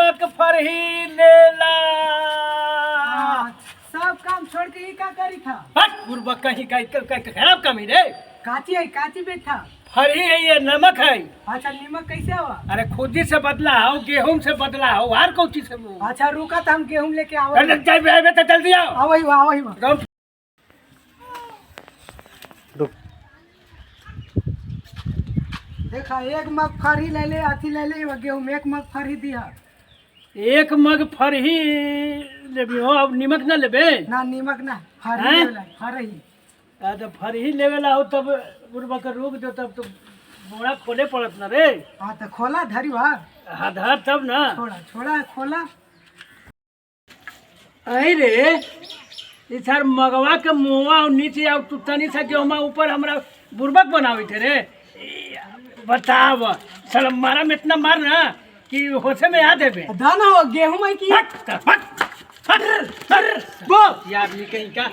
नमक फरही लेला। हाँ, सब काम छोड़ के ई का करी था? हट बुरबक कहीं का का खराब काम ही रे। काची है, काची बेच था? फरही है, ये नमक है। अच्छा, नमक कैसे हुआ? अरे खुदी से बदला हो, गेहूं से बदला हो, हर कौन चीज से वो। अच्छा रुका तो हम गेहूं लेके आवा। अरे चल बे, तो जल्दी आओ। आवही बा, आवही बा। एकदम देखा एक मग फरही ले ले, अथी ले ले गेहूं, एक मग फरही दिया। एक मग फरही लेबी हो, अब नमक ना लेबे? ना नमक ना, फरही हैं? लेला, फरही। आ तो फरही लेवेला हो तब बुरबक रुक जो, तब तो बोरा खोले पड़त ना रे। हाँ तो खोला धरी बा। हाँ धर तब ना। छोड़ा छोड़ा खोला। अरे रे ई सर मगवा के मुँहवा और नीचे और तू तनी सा गेहुमा ऊपर हमरा बुरबक बनावी थे रे। ई, बताव साला मारा में इतना मार ना कि होशे में आ देबे। दाना हो गेहूं में की। फट फट फट फट बो ये आदमी कहीं का।